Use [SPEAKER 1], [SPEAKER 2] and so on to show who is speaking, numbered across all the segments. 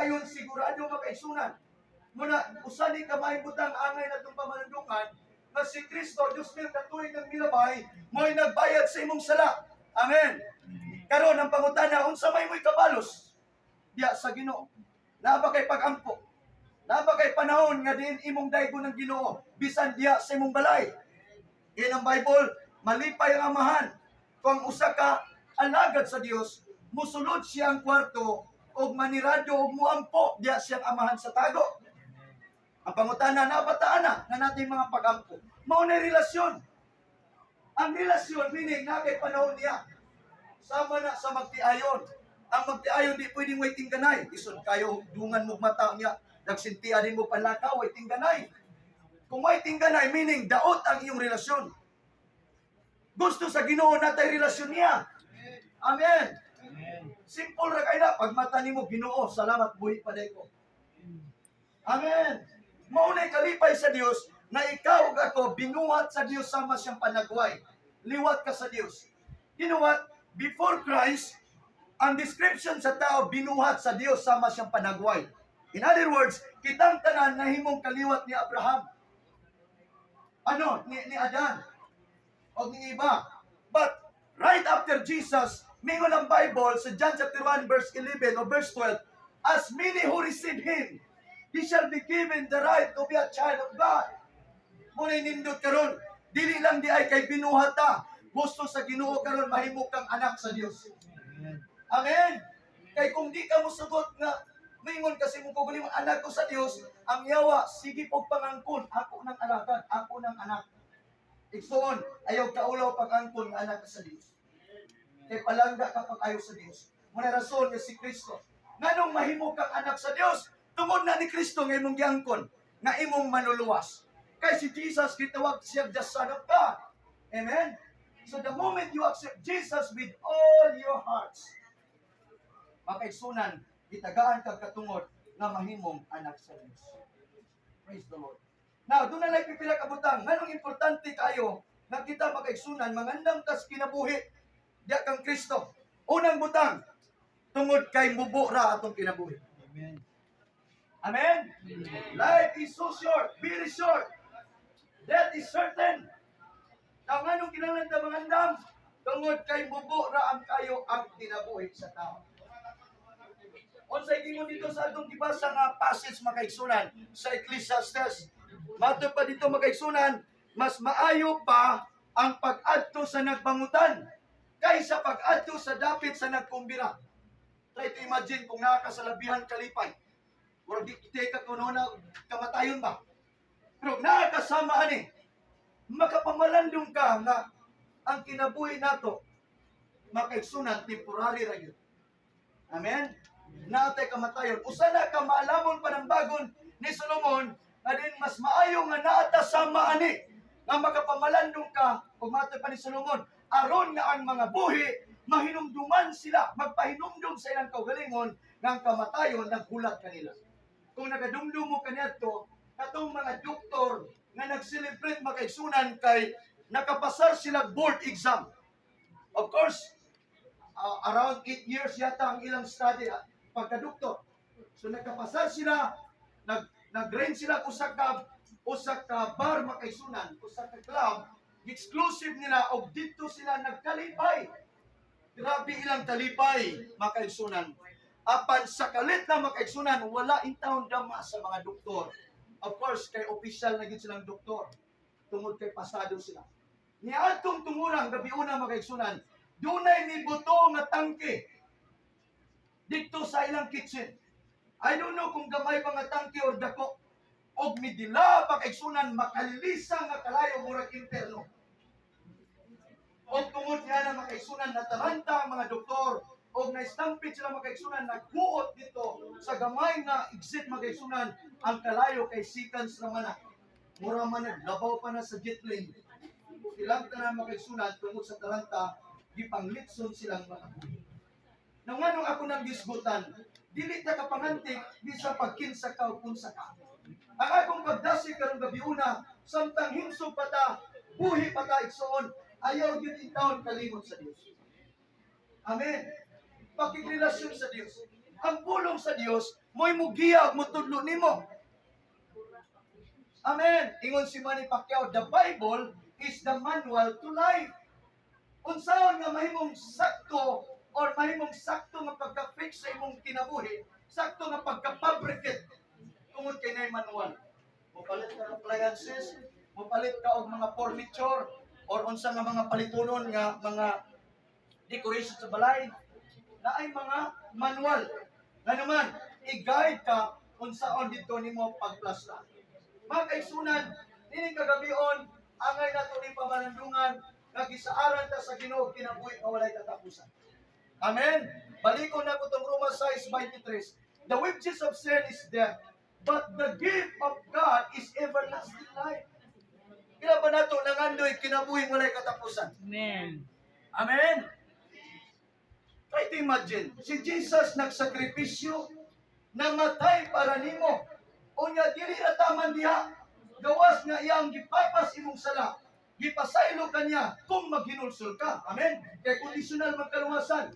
[SPEAKER 1] Dayon sigurado, makaigsunan. Muna, usa ni ka maayong butang angay natong pamalandungan nga si Kristo, 2000 ka tuig nang milabay, mo'y nagbayad sa imong sala. Amen. Karon ang pangutana, unsa may mo'y kabalos diya sa Ginoo? Naa ba kay pag-ampo? Naa ba kay panahon nga diin imong daygon ng Ginoo bisan diya sa imong balay? In ang Bible, malipay ang Amahan kung usa ka alagad sa Dios musulod siya ang kwarto og manirado og muampo diya siyang Amahan sa tago. Ang pangutana, naa ba ta ana nga natin mga pag-ampo? Mao na relasyon. Ang relasyon meaning naa kay panahon niya. Sama na sa magtiayon. Ang magtiayon di pwedeng way tingganay. Isod kayo dungan mo mata niya. Nagsintian din mo panlakaw, way tingganay. Kung way tingganay, meaning daot ang iyong relasyon. Gusto sa Ginoo natay relasyon niya. Amen. Simple ra kay na pag mata nimo, "Ginoo, salamat buhi pa ko." Amen. Mao nay kalipay sa Dios na ikaw ug ako binuhat sa Dios sama siyang panagway. Liwat ka sa Dios. You know what? Before Christ, ang description sa tao, binuhat sa Dios sama siyang panagway. In other words, kitang tanan nahimong kaliwat ni Abraham. Ano? Ni Adan. O ni iba. But right after Jesus, mingon ang Bible sa John chapter 1 verse 11 o verse 12, "As many who receive Him, he shall be given the right to be a child of God." Muna nindot karon, dili lang di ay kay binuhat ta. Gusto sa Ginoo karon mahimo kang anak sa Dios. Amen. Kay kung di ka mosugot nga mingon kasi mo kaugalingon, "Anak ko sa Dios," ang yawa sige pog pangangkon, "Ako nang alagad, ako nang anak." Igsoon, ayaw kaulaw pag-angkon nga anak ka sa Dios. Kay palangga ka pag ayo sa Dios. Muna rason nga si Kristo. Nganong mahimo kang anak sa Dios? Tungod na ni Kristo nga imong giangkon, nga imong manluluwas. Kay si Jesus gitawag siya the Son of God. Amen? So the moment you accept Jesus with all your hearts, makaigsunan, gitagaan kag katungod nga mahimong anak sa Dios. Praise the Lord. Now, doon na lang pipila ka butang. Nganong importante kayo nga kita, makaigsunan, mangandam tas kinabuhi diya kang Kristo? Unang butang, tungod kay mubo ra atong kinabuhi.
[SPEAKER 2] Amen.
[SPEAKER 1] Amen? Life is so short, very short. Death is certain. Now, nganong kinahanglan ta mangandam? Tungod kay mubo ra ang kayo ang kinabuhi sa tao. Unsay gingon dito sa atong gibasa nga passage, makaigsunan, sa Ecclesiastes? Matod pa dito, makaigsunan, mas maayo pa ang pag-adto sa nagbangutan kaysa pag-adto sa dapit sa nagkumbira. Try to imagine kung naa ka sa labihan kalipay. Murag di kita ka kuno na kamatayon ba? Pero naa ka sama ani, makapamalandong ka nga ang kinabuhi nato, makaigsunan, temporary ra gyud. Amen? Naa tay kamatayon. Usa na ka maalamon panambagon ni Solomon nga din mas maayo nga naa ta sama ani nga makapamalandong ka ug matod pa ni Solomon aron nga ang mga buhi mahinumduman sila, magpahinumdum sa ilang kaugalingon nga ang kamatayon naghulat kanila. Kung nagadumdum mo kaniadto katong mga doktor nga nag-celebrate, makaigsunan, kay nakapasar sila board exam. Of course, around 8 years yata ang ilang study pagka-doktor. So nakapasar sila, nag-rent sila usa ka bar, makaigsunan, usa ka club, exclusive nila og didto sila nagkalipay. Grabe ilang kalipay, makaigsunan. Apan sa kalit na, makaigsunan, wala intawon dama sa mga doktor. Of course, kay official na gid silang doktor. Tungod kay pasado sila. Niadtong tungurang gabi una, makaigsunan, dunay mibuto nga tangke dito sa ilang kitchen. I don't know kung gamay pa nga tangke or dako. Og midila, makaigsunan, makalilisa nga kalayo, murag imperno. Og tungod nga na, makaigsunan, nataranta ang mga doktor og na-stampede sila, makaigsunan, nagbuot dito sa gamay nga exit, makaigsunan, ang kalayo kay seconds naman na. Mura man naglabaw pa na sa jet plane. Ilang tanan, makaigsunan, tungod sa taranta, gipanglitson silang mga buhi. Nang nganong ako nang gisgutan, dili ta kapangantik bisa pagkinsa ka o kunsa ka. Ang akong pagdasig karong gabi una, samtang himsog pa ta, buhi pa ta, igsoon, ayaw gyud intawon kalimot sa Dios. Amen. Pakigrelasyon sa Dios. Ang pulong sa Dios mo'y mugiya ug mutudlo nimo. Amen. Ingon si Manny Pacquiao, "The Bible is the manual to life." Unsaon nga mahimong sakto or mahimong sakto nga pagka-fix sa imong kinabuhi, sakto nga pagka-fabricate tungod kay naay manual. Mopalit ka og appliances, mopalit ka og mga furniture or unsa nga mga palitunon nga mga decoration sa balay, naay mga manual. Nga naman, i-guide ka unsaon dito nimo pagplasta. Mga kaigsunan, nining kagabion, angay nato ni pamalandungan nga gisaaran ta sa Ginoo kinabuhi nga walay katapusan. Amen. Balikon na ko tong Roma 6:23. "The wages of sin is death, but the gift of God is everlasting life." Kila ba nato nangandoy kinabuhi walay katapusan?
[SPEAKER 2] Amen.
[SPEAKER 1] Amen. Try to imagine, si Jesus nagsakripisyo, namatay para nimo. Unya dili ra taman diha. Gawas nga iyang gipapas imong sala. Gipasaylo ka niya kung maghinulsol ka. Amen. Kay kondisyonal magkaluwasan.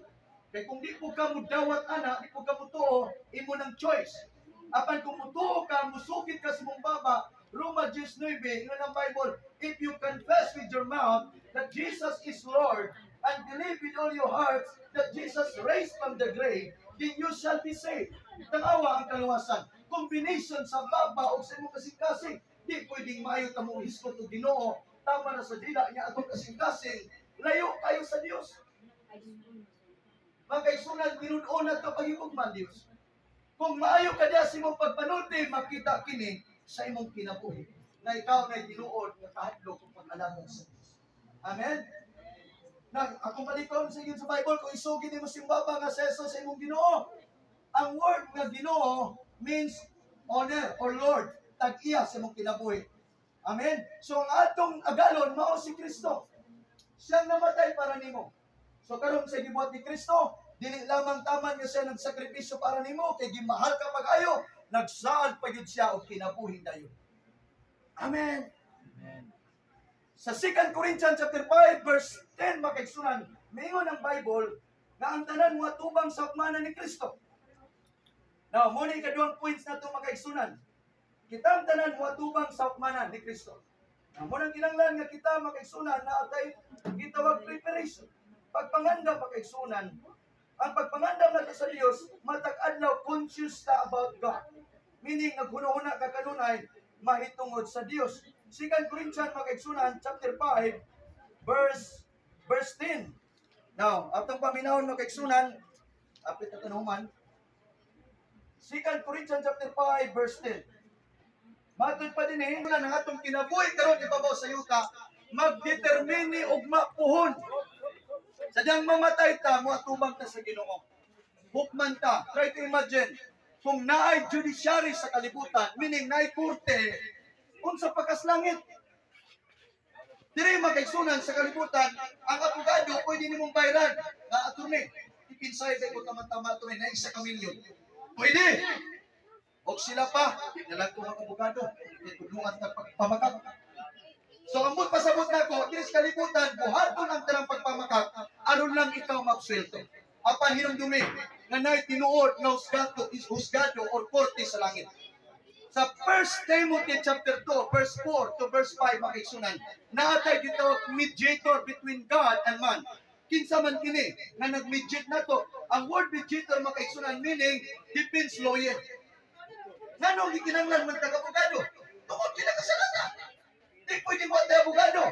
[SPEAKER 1] Kay kung di po ka mudawat ana, di po ka mutuo, imo ng choice. Apan kung mutuo ka, musugid ka sa imong baba, Roma 10:9, ingon ang Bible, "If you confess with your mouth that Jesus is Lord and believe with all your hearts that Jesus raised from the grave, then you shall be saved." Tanawa ang kaluwasan. Combination sa baba o sa imong kasing-kasing. Di pwedeng maayo ta mong hisgot og Ginoo, tama na sa dila niya atong kasing-kasing, layo kayo sa Dios. Mga kaigsunan, tinud-on na ito pagigugman Dios. Kung maayo ka diya sa imong pagpanulti, makita kini sa imong kinabuhi na ikaw na tinuod nga kahadlok kung pag-alagad sa Dios. Amen? Na, akong balikon sa sa Bible, kung isugid nimo simbaba nga sa Jesus sa imong Ginoo. Ang word nga Ginoo means owner or Lord, tag-iya sa imong kinabuhi. Amen? So ang atong agalon mao si Kristo. Siya namatay para nimo. So karon sa gibuhat ni Kristo, dili lamang taman nga siya nagsakripisyo para nimo kay gimahal ka pag-ayo, nagsaad pa gyud siya og kinabuhi dayon. Amen.
[SPEAKER 2] Amen.
[SPEAKER 1] Sa 2 Corinthians chapter 5 verse 10, mga kaigsunan, miingon ang Bible nga ang tanan moatubang sa hukmanan ni Kristo. Now, mao ni ikaduhang points nato, mga kaigsunan. Kitang tanan moatubang sa hukmanan ni Kristo. Now, mao nang kinahanglan nga kita, mga kaigsunan, naa tay gitawag preparation. Pagpangandam, mga kaigsunan, ang pagpangandam nato sa Dios, matag adlaw conscious ta about God. Meaning naghuna-huna ka kanunay mahitungod sa Dios. 2 Corinthians, mga kaigsunan, chapter 5 verse 10. Now, atong paminawon, mga kaigsunan, apit na tanuman. 2 Corinthians chapter 5 verse 10. Matod pa din eh, ang atong kinabuhi karon ibabaw sa yuta, magdetermine ugma puhon. Sadyang mamatay ta, moatubang ta sa Ginoo. Hukman ta. Try to imagine, kung naay judiciary sa kalibutan, meaning naay korte, unsa pa kas langit. Diri, mga kaigsunan, sa kalibutan, ang abogado pwede nimong bayaran na, "Attorney, ipinsay kay ko tama-tama, attorney, na 1 ka milyon." Pwede. O sila pa, nalang ko mga abogado, itulungan ta pagpamakak. So ang pasabot nako, diri sa kalibutan, buhaton ang tanang pagpamakak, aron lang ikaw magswelto. Apan hinumdumi, nga naay tinuod nga husgado, is husgado or korte sa langit. Sa 1 Timothy chapter 2, verse 4 to verse 5, mga kaigsunan, naa tay gitawag mediator between God and man. Kinsa man kini nga nag-mediate nato? Ang word mediator, mga kaigsunan, meaning defense lawyer. Nganong gikinahanglan man tag abogado? Tungod kay nakasala. Di pwede mo ang abogado.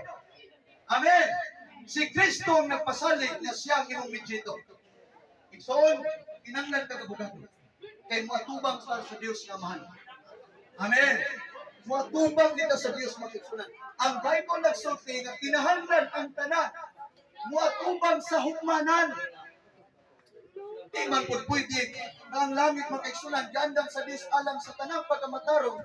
[SPEAKER 1] Amen. Si Kristo ang nagpasalig na siya ang imong mediator. Igsoon, kinahanglan kag abogado. Kay moatubang sa Dios nga Amahan. Amen. Moatubang kita sa Dios, mga kaigsunan. Ang Bible nagsulti nga kinahanglan ang tanan moatubang sa hukmanan. Di man pud pwede nga ang langit, mga kaigsunan, giandam sa Dios alang sa tanang pagkamatarong.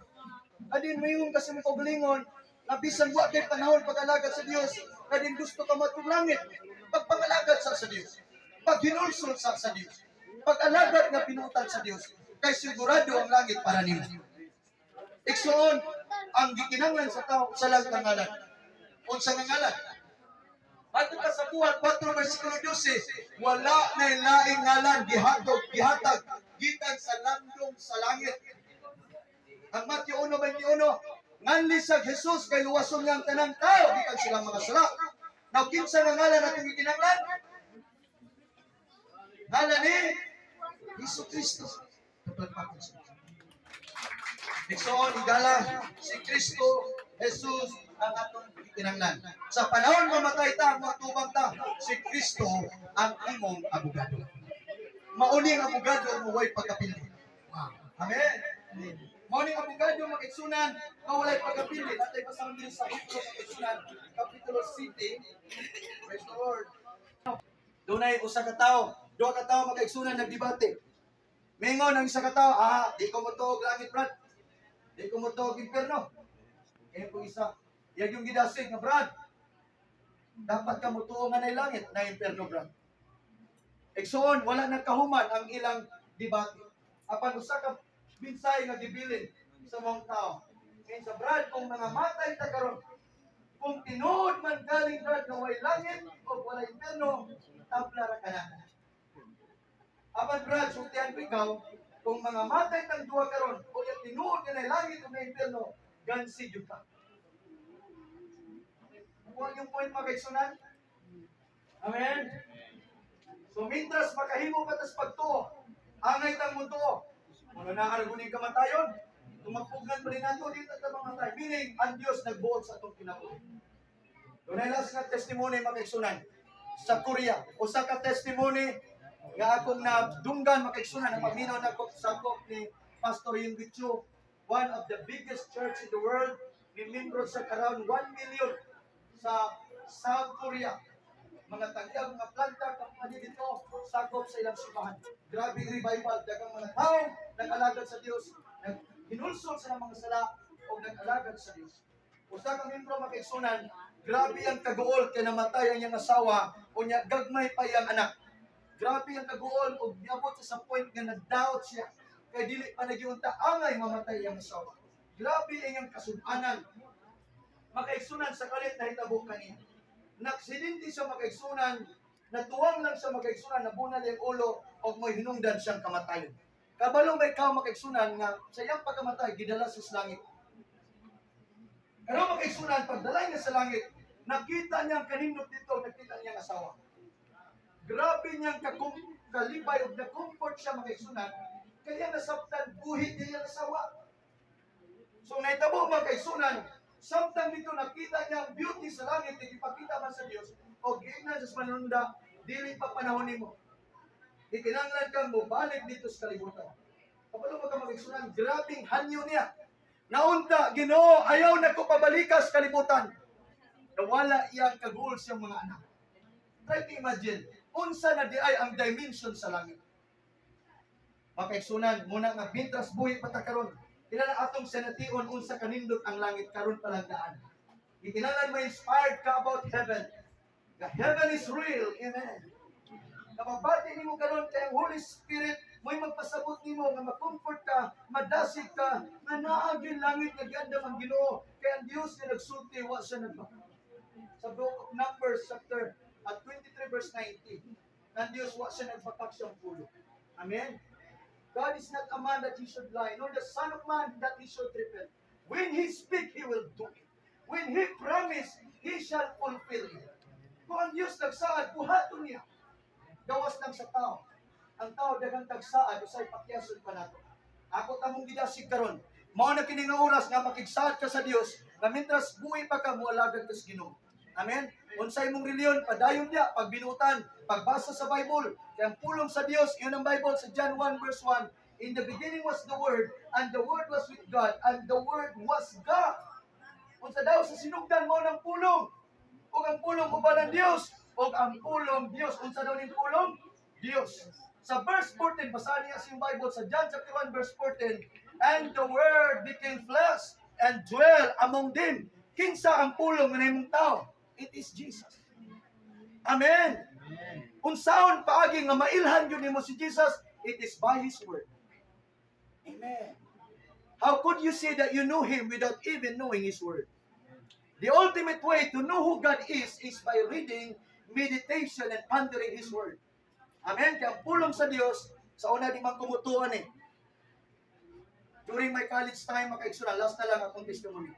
[SPEAKER 1] Adin moingon ka sa imong kaugalingon nga bisan wa kay panahon pag-alagad sa Dios, kadin gusto ka matug langit, pagpangalagad sa Dios, paghinulsol sa Dios, pag-alagad nga binuotan sa Dios, kay sigurado ang langit para nimo. Igsoon, ang gikinahanglan sa tao sa lang ngalan. Unsa nga ngalan?
[SPEAKER 2] Matod pa sa Buhat 4 versikulo 12, wala na laing ngalan gihatog gihatag gikan sa landong sa langit. Ang Mateo 1:21, nganli sa Jesus kay luwason niya ang tanang tao gikan silang mga sala. Now, kinsa nga ngalan atong gikinahanglan? Ngalan ni Hesus Kristo. Kapalpakan sa Igsoon, higala, si Kristo Jesus ang atong gikinahanglan. Sa panahon mamatay ta, matubang ta, si Kristo ang imong abogado. Mao ni ang abogado mo way pagkapili. Wow. Amen. Mao ni ang abogado, mga kaigsunan, nga walay pagkapili. Atay basahon din sa Hebrews, mga kaigsunan, Kapitulo City. Praise the Lord. Dunay usa ka tawo, duha ka tawo, mga kaigsunan, nagdebate. Mingon ang isa ka tawo, "Ah, di ko motuo og langit, Brad. Di ko motuo og impierno." Kaya kung isa, iyang yung gidasig nga, "Brad, dapat ka motuo nga naay langit, naay impierno, Brad." Igsoon, wala na kahuman ang ilang debate. Apan usa ka mensahe nga gibilin sa mga tao. Ngayon sa Brad, kung mga matay ta karon, kung tinuod man galing, Brad, nga way langit o walay impierno, tabla ra ka na. Apan Brad, sultihan ko ikaw, kung mga matay tang duha karon, o yung tinuod nga naay langit o naay impierno, gansi jud ka. Kuha yung point, mga kaigsunan? Amen? So, mintras makahimo ka tas pagtuo, angay tang mutuo. Muna na ni kamatayon, tumagpugnan pa rin nato, dito ta mamatay. Meaning, ang Diyos nagbuot sa atong kinabuhi. Dunay last nga testimony, mga kaigsunan, sa Korea. Usa ka testimony nga akong nadunggan, mga kaigsunan, ang paminaw na ko sakop ni Pastor Yonggi Cho, one of the biggest church in the world, ni membro sa around 1 million sa South Korea. Mga tagyag, mga planta, company dito, sakop sa ilang simbahan. Grabe revival, daghang mga tao nag-alagad sa Dios, naghinulsol sa mga sala o nag-alagad sa Dios. Usa ka membro, mga kaigsunan, grabe ang kaguol kay namatay ang iyang asawa, unya gagmay pa iyang anak. Grabe ang kaguol ug niabot siya sa point nga nag-doubt siya kay dili pa nagiunta angay mamatay iyang asawa. Grabe ang iyang kasud-anan. Mga kaigsunan, sa kalit nahitabo kaniya. Naksidente siya, mga kaigsunan, natuwang lang siya, mga kaigsunan, nabunal iyang ulo o may hinungdan siyang kamatayon. Kabalo may ikaw, mga kaigsunan, nga sa iyang pagkamatay gidala siya sa langit. Pero mga kaigsunan, pagdala niya sa langit, nakita niya ang kanindot dito, nakita niya ang asawa. Grabe niyang kalipay ug na-comfort siya, mga kaigsunan, kaya nasabtan buhi niya iyang asawa. So nahitabo, mga kaigsunan, samtang dito nakita niya ang beauty sa langit, ipakita man sa Dios, o giingnan sa manunda, "Dili pa panahon nimo. Ikinanglan kang mobalik dito sa kalibutan." Kabalo ba ka, mga kaigsunan, grabing hanyo niya. "Naunta, Ginoo, ayaw na ko pabalika sa kalibutan." Nawala iyang kaguol siyang mga anak. Try to imagine, unsa na di ay ang dimension sa langit. Mga kaigsunan, muna nga mintras buhi pa ta karon, kinahanglan atong sanation unsa kanindot ang langit karon pa lang daan. Ikinahanglan ma-inspired ka about heaven. The heaven is real. Amen. Napabati nimo karon kay ang Holy Spirit mo'y magpasabot nimo nga ma-comfort ka, madasig ka, nga naa gyud langit nga giandam ang Ginoo. Kay ang Dios nga nagsulti, wa siya nagbaka. Sa Book of Numbers chapter at 23 verse 90, ang Dios wa siya nagbakak siyang pulong. Amen. God is not a man that he should lie, nor the Son of Man that he should repent. When he speak, he will do it. When he promise, he shall fulfill it. Kung ang Diyos nagsaad, buhaton niya. Gawas lang sa tao. Ang tao daghang tagsaad, usay pakyason pa nato. Ako tamong gidasig karon. Mao na kini nga oras nga makigsaad ka sa Dios, nga mintras buhi pa ka, moalagad ka sa Ginoo. Amen. Unsay imong relihiyon, padayon niya pagbinutan, pagbasa sa Bible. Kay ang pulong sa Dios, yun ang Bible sa John 1 verse 1. "In the beginning was the Word, and the Word was with God, and the Word was God." Unsa daw sa sinugdan mao ng pulong. Ug ang pulong uban ang Dios, ug ang pulong Dios. Unsa daw ning pulong? Dios. Sa verse 14, basahan niya sa iyong Bible sa John chapter 1 verse 14, "And the Word became flesh and dwell among them." Kinsa ang pulong nga nahimong tao? It is Jesus. Amen. Unsaon paagi nga mailhan yun nimo si Jesus? It is by His Word. Amen. How could you say that you know Him without even knowing His Word? The ultimate way to know who God is by reading
[SPEAKER 1] meditation and pondering His Word. Amen? Kaya ang pulong sa Dios, sa una di man ko mutuo ani. During my college time, mga kaigsuonan, last na lang akong testimony.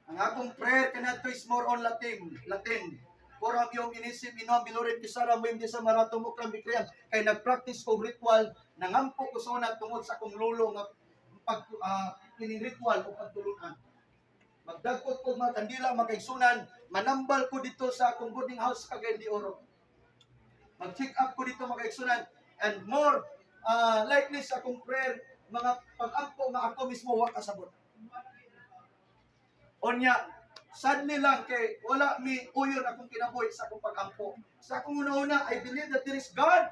[SPEAKER 1] Ang akong prayer kanadto is more on Latin. Latin. Coram eum in isim inam bilurit kisara mo hindi sa marato mo kram bikriyam. Kay nag-practice ko ritual, nangampo ko sa una tungod sa akong lolo nga pag kining ritual o pagtulunan. Magdagkot ko mga kandila, mga kaigsuonan, manambal ko dito sa akong boarding house sa Cagayan de Oro. Mag-check up ko dito, mga kaigsuonan, and more likely sa akong prayer, mga pag-ampo nga ako mismo wa kasabot. Onya, sadly lang kay wala mi uyon akong kinabuhi sa akong pag-ampo. Sa akong una-una, I believe that there is God,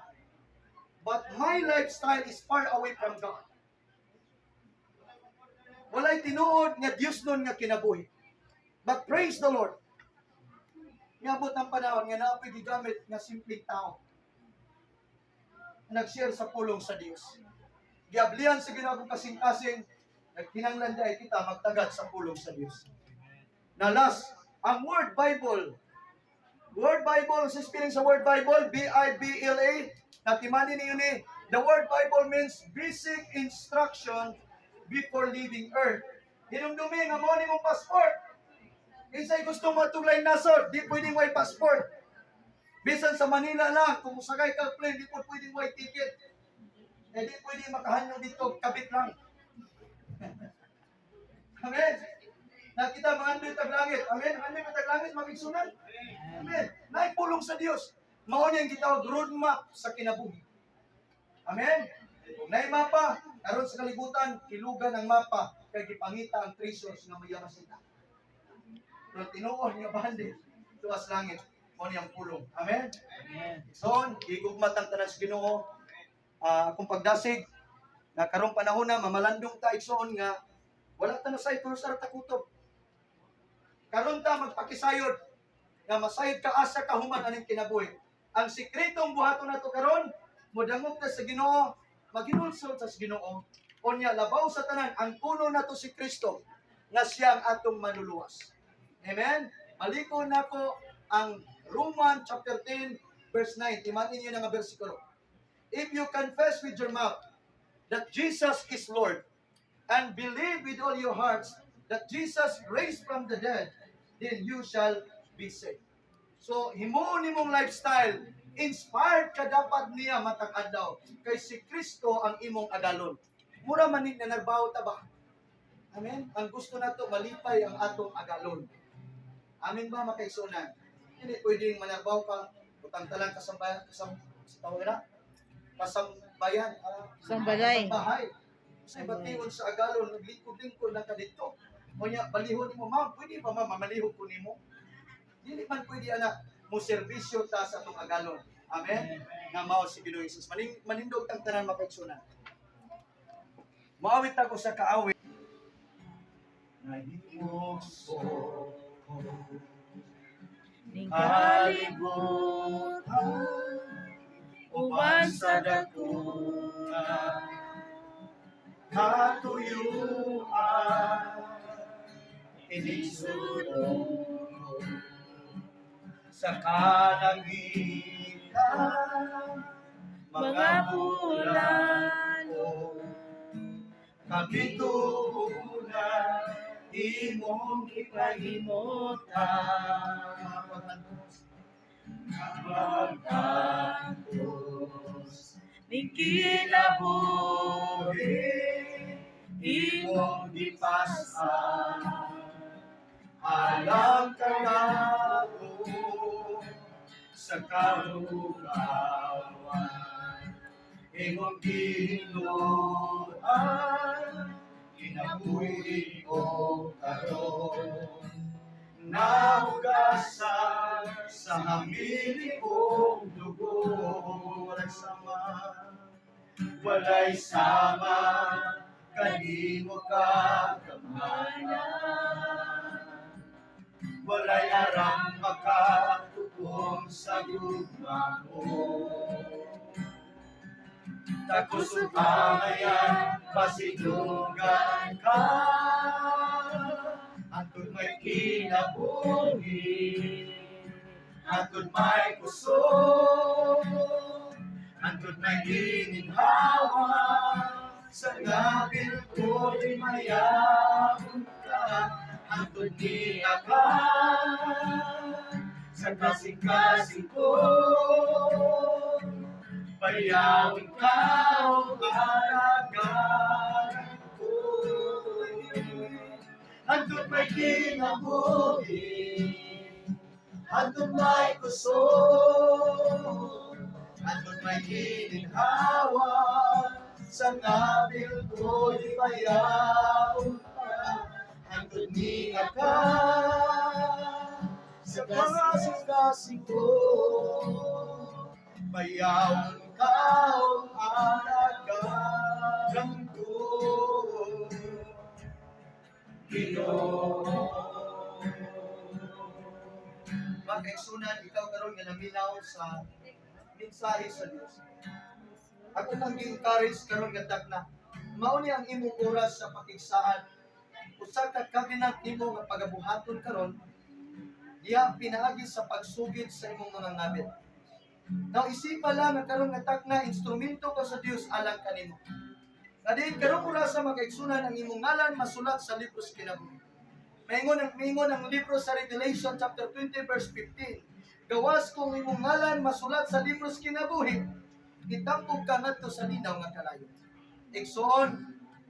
[SPEAKER 1] but my lifestyle is far away from God. Walay tinuod nga Dios nun nga kinabuhi. But praise the Lord. Niabot ang panahon nga naa poy gigamit nga simpleng tao. Nag-share sa pulong sa Dios. Giablihan sa Ginoo akong kasing-kasing, nagkinahanglan diay kita magtagad sa pulong sa Dios. Na last, ang word Bible. Word Bible, sa spelling sa word Bible, Bibla, natimani niyo ni, the word Bible means basic instruction before leaving earth. Hinumdumi nga mao ni mong passport. Kinsay gusto mo tuglay nasod, di pwedeng way passport. Bisan sa Manila lang, kung musakay ka plane, di po pwedeng way ticket. Eh di pwedeng makahanyo dito, kabit lang. Amen. Nakita mga andoy tag langit. Amen. Andoy tag langit, mga igsuonan. Amen. Naipulong sa Dios. Mao niya ang gitawag roadmap sa kinabuhi. Amen. Kung naay mapa, karon sa kalibutan, kilugan ang mapa kay gipangita ang treasures nga mayamasita. Pero tinuod nga bandi tuas langit, mao niyang pulong. Amen.
[SPEAKER 2] Amen.
[SPEAKER 1] So, gigugma tang tanan sa Ginoo. Akong pagdasig na karong panahon na mamalandong ta, igsoon, nga wala ta na sa sa takutob. Karon ta magpakisayod nga masayod ka asa ka human aning kinabuhi. Ang sikretong buhaton nato karon, modangop ta sa Ginoo, maghinulsol sa Ginoo. Unya labaw sa tanan ang puno nato si Kristo nga siya ang atong manluluwas. Amen. Balikon nako ang Roman chapter 10 verse 9. Timanin niyo na nga bersikulo. "If you confess with your mouth that Jesus is Lord and believe with all your hearts that Jesus raised from the dead, then you shall be saved." So, himuon nimong lifestyle, inspired ka dapat niya matag adlaw kay si Kristo ang imong agalon. Mura man ni nanarbaho ta ba? Amen. Ang gusto nato malipay ang atong agalon. Amen ba, mga kaigsuonan? Hindi pwedeng manarbaho ka, butang talang kasambayan, sa tawag na? Kasambayan.
[SPEAKER 3] Sambalay.
[SPEAKER 1] Kasambahay. Sa bation sa agalon, naglingkod-lingkod na ka dito. O niya, balihon nimo, "Ma'am, pwede ba, ma'am, malihok ko nimo?" Dili man pwede, anak, mo serbisyo ta sa atong agalon. Amen? Nga mao si Ginoo Jesus. Manindog tang tanan, mga kaigsuonan. Maawit ako sa kaawit. Nahimok
[SPEAKER 3] Ning kalibutan uban sa dako
[SPEAKER 2] Katuyuan Inisulong sa kalangitan
[SPEAKER 3] mga bulan
[SPEAKER 2] Kapitulan imong
[SPEAKER 3] ipahimutan
[SPEAKER 2] Pagkantos
[SPEAKER 3] ning kinabuhi
[SPEAKER 2] imong gipasan alang kanako sa karugawan imong gihinloan kinabuhi ko karon nahugasan sa hamili kong dugo. Walay sama, walay sama, kanimo ka gamana, walay aram makatukom sa gugma mo. Takos ug angayan, pasidunggan ka hangtod may kinabuhi. Hantod may kusog, hantod may gininhawa, sa ngabil ko'y mayabong ka, hantod niya ka, sa kasing-kasing ko, bayawin ka o alagaran ko. Hantod may kinabuhi, hantod may kusog, hantod may gininhawa, sa ngabil ko'y mayabong ka, hantod niya ka, sa kasing-kasing ko, bayawin ka o alagaran ko. Ginoo. Mga kaigsunan, ikaw karon nga naminaw sa mensahe sa Dios. Ako kang gi-encourage karon nga takna. Mao ni ang imong oras sa pakigsaad. Usa ka covenant nimo nga pagabuhaton karon diha pinaagi sa pagsugid sa imong mga ngabil. Now isipa lang nga karon nga takna instrumento ka sa Dios alang kanimo. Nga karong oras sa mga kaigsunan ang imong ngalan masulat sa libro sa kinabuhi. Maingon ang libro sa Revelation chapter 20 verse 15. Gawas kung imong ngalan masulat sa libro sa kinabuhi, itampok ka ngadto sa linaw nga kalayo. Igsoon,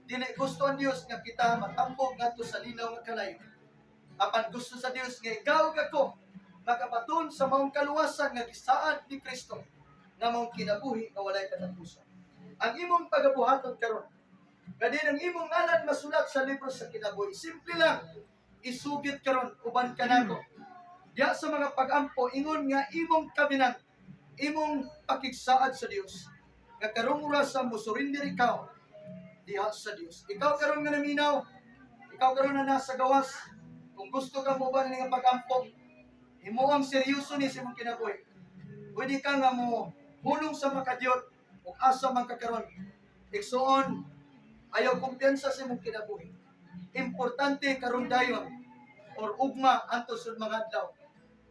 [SPEAKER 2] dili gusto ang Dios nga kita matampok ngadto sa linaw nga kalayo. Apan gusto sa Dios nga ikaw ug ako makabaton sa maong kaluwasan nga gisaad ni Kristo nga maong kinabuhi nga walay katapusan. Ang imong pagabuhaton karon, nga din ang imong ngalan masulat sa libro sa kinabuhi. Simple lang, isugid karon uban kanako. Diya sa mga pag-ampo, ingon nga imong covenant, imong pakigsaad sa Dios. Nga karong orasa mo surrender ikaw diha sa Dios. Ikaw karon nga naminaw, ikaw karon na nasa gawas, kung gusto ka mo ba nga pag-ampo, himo ang seryoso ni sa imong kinabuhi. Pwede ka nga mo hulong sa makadiyot ug asa man ka karon. Igsuon, ayaw kumpiyansa sa imong kinabuhi. Importante karon dayon or ugma antos sa mga adlaw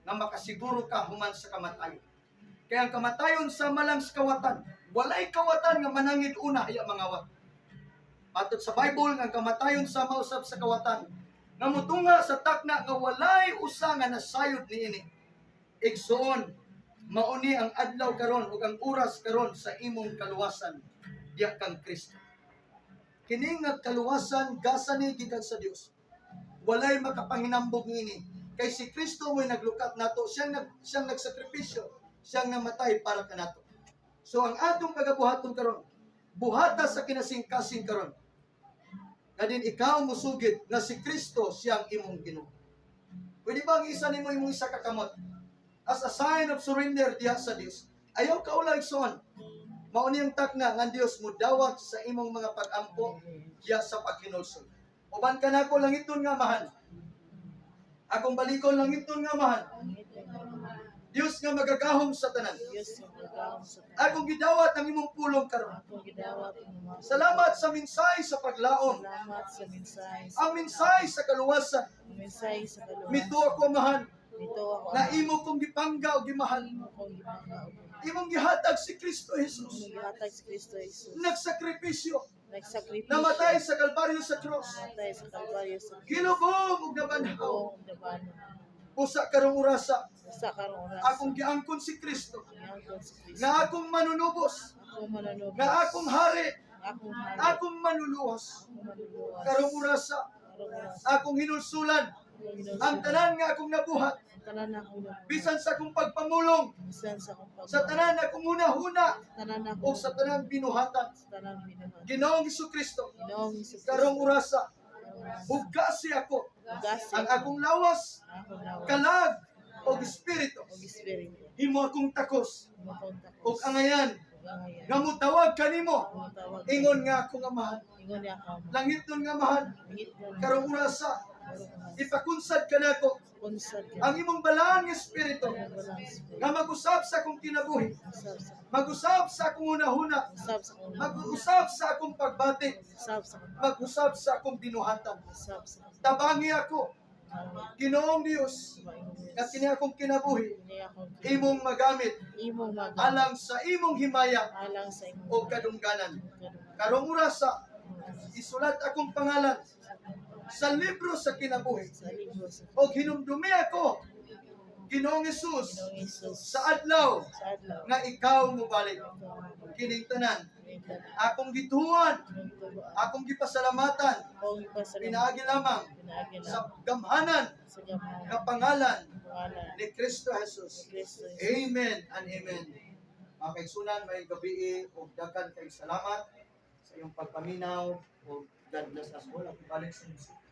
[SPEAKER 2] nga makasiguro ka human sa kamatayon. Kaya ang kamatayon sa malang sa kawatan, walay kawatan nga manangid una haya mangawat. Matod sa Bible nga ang kamatayon sa mausab sa kawatan, nga mutunga sa takna nga walay usa nga nasayod niini. Igsuon, mauni ang adlaw karon ug ang oras karon sa imong kaluwasan diya kang Kristo. Kini nga kaluwasan gasa ni gikan sa Dios. Walay makapanginambog niini kay si Kristo mo'y naglukat nato, siyang nagsakripisyo, siyang namatay para kanato. So ang atong pagabuhaton karon, buhata sa kinasingkasing karon. Nga din ikaw musugid nga si Kristo siyang imong Ginoo. Pwede ba ang isa nimo imong isa ka kamot? As a sign of surrender diha sa Dios. Ayaw ka ulay, igsoon. Mao ni ang takna nga ang Dios mo dawat sa imong mga pag-ampo diha sa paghinulsol. Uban ka nako, langiton nga Amahan. Akong balikon, langiton nga Amahan. Dios nga magagahom sa tanan.
[SPEAKER 3] Diyos nga magagahom sa tanan.
[SPEAKER 2] Akong gidawat ang imong pulong karon.
[SPEAKER 3] Akong gidawat ang mga
[SPEAKER 2] Salamat sa mensahe sa paglaom.
[SPEAKER 3] Salamat sa mensahe.
[SPEAKER 2] Ang mensahe sa kaluwasan.
[SPEAKER 3] Ang mensahe sa kaluwasan.
[SPEAKER 2] Mituo ako, Amahan,
[SPEAKER 3] Mituo ako
[SPEAKER 2] na imo kong gipangga o gimahal.
[SPEAKER 3] Imo kong gipangga og gimahal.
[SPEAKER 2] Imong gihatag si Kristo Jesus.
[SPEAKER 3] Imong gihatag si Kristo Jesus.
[SPEAKER 2] Nagsakripisyo.
[SPEAKER 3] Nagsakripisyo.
[SPEAKER 2] Namatay sa Kalbaryo sa cross.
[SPEAKER 3] Namatay sa Kalbaryo sa cross.
[SPEAKER 2] Gilubong ug nabanhaw.
[SPEAKER 3] Gilubong ug nabanhaw.
[SPEAKER 2] Usa karong orasa,
[SPEAKER 3] Usa karong oras.
[SPEAKER 2] akong giangkon si Kristo
[SPEAKER 3] Giangkon si Kristo.
[SPEAKER 2] nga akong manunubos,
[SPEAKER 3] Akong manunubos.
[SPEAKER 2] nga akong hari,
[SPEAKER 3] Akong hari.
[SPEAKER 2] akong manluluwas.
[SPEAKER 3] Akong manluluwas.
[SPEAKER 2] Karong orasa,
[SPEAKER 3] Karong orasa.
[SPEAKER 2] akong hinulsulan
[SPEAKER 3] Akong hinulsulan.
[SPEAKER 2] ang tanan nga akong nabuhat,
[SPEAKER 3] Ang tanan na akong nabuhat.
[SPEAKER 2] bisan sa akong pagpamulong,
[SPEAKER 3] Bisan sa akong pagpamulong.
[SPEAKER 2] sa tanan akong hunahuna,
[SPEAKER 3] Tanan na
[SPEAKER 2] o sa tanang binuhatan.
[SPEAKER 3] Sa tanan binuhatan.
[SPEAKER 2] Ginoong Kristo,
[SPEAKER 3] Ginoong Hesus Kristo.
[SPEAKER 2] karong orasa,
[SPEAKER 3] Karong orasa.
[SPEAKER 2] hugasi ako
[SPEAKER 3] Hugasi
[SPEAKER 2] ang akong lawas,
[SPEAKER 3] ang akong lawas.
[SPEAKER 2] kalag o espiritu.
[SPEAKER 3] Og espiritu.
[SPEAKER 2] Himo akong takos
[SPEAKER 3] Himo akong takos.
[SPEAKER 2] og angayan
[SPEAKER 3] Og angayan.
[SPEAKER 2] nga mutawag kanimo,
[SPEAKER 3] Nga mutawag
[SPEAKER 2] ingon nga akong Amahan.
[SPEAKER 3] Ingon niya ako.
[SPEAKER 2] Langitnon nga Amahan,
[SPEAKER 3] Langitnon.
[SPEAKER 2] karong orasa,
[SPEAKER 3] Karong orasa.
[SPEAKER 2] ipakunsad kanako
[SPEAKER 3] Kunsad ka.
[SPEAKER 2] ang imong balaan nga espiritu
[SPEAKER 3] Ang balaan espiritu.
[SPEAKER 2] nga mag-usab sa akong kinabuhi,
[SPEAKER 3] Usab sa
[SPEAKER 2] mag-usab sa akong hunahuna,
[SPEAKER 3] usab sa akong
[SPEAKER 2] mag-usab sa akong pagbati,
[SPEAKER 3] usab sa akong
[SPEAKER 2] mag-usab sa akong binuhatan.
[SPEAKER 3] usab sa
[SPEAKER 2] Tabangi ako Ginoong Dios, nga kini akong kinabuhi,
[SPEAKER 3] Kini akong
[SPEAKER 2] imong magamit
[SPEAKER 3] imong magamit
[SPEAKER 2] alang sa imong himaya
[SPEAKER 3] alang sa imong
[SPEAKER 2] o kadungganan. Karong orasa, isulat akong pangalan sa libro sa kinabuhi.
[SPEAKER 3] Sa libro sa
[SPEAKER 2] O hinumdumi ako, Ginoong Hesus,
[SPEAKER 3] Ginoong Hesus,
[SPEAKER 2] sa adlaw
[SPEAKER 3] sa adlaw
[SPEAKER 2] nga ikaw mobalik. Kining tanan,
[SPEAKER 3] kining tanan,
[SPEAKER 2] akong gituan,
[SPEAKER 3] akong gituohan,
[SPEAKER 2] akong gipasalamatan,
[SPEAKER 3] akong gipasalamatan,
[SPEAKER 2] pinaagi lamang
[SPEAKER 3] pinaagi
[SPEAKER 2] sa
[SPEAKER 3] lamang
[SPEAKER 2] gamhanan
[SPEAKER 3] sa gamhanan
[SPEAKER 2] nga pangalan
[SPEAKER 3] pangalan
[SPEAKER 2] ni Kristo Jesus.
[SPEAKER 3] ni Kristo Jesus.
[SPEAKER 2] Amen and amen. Mga kaigsunan, maayong gabii ug daghan kay salamat sa iyong pagpaminaw ug God bless us all. Ako balik sa music.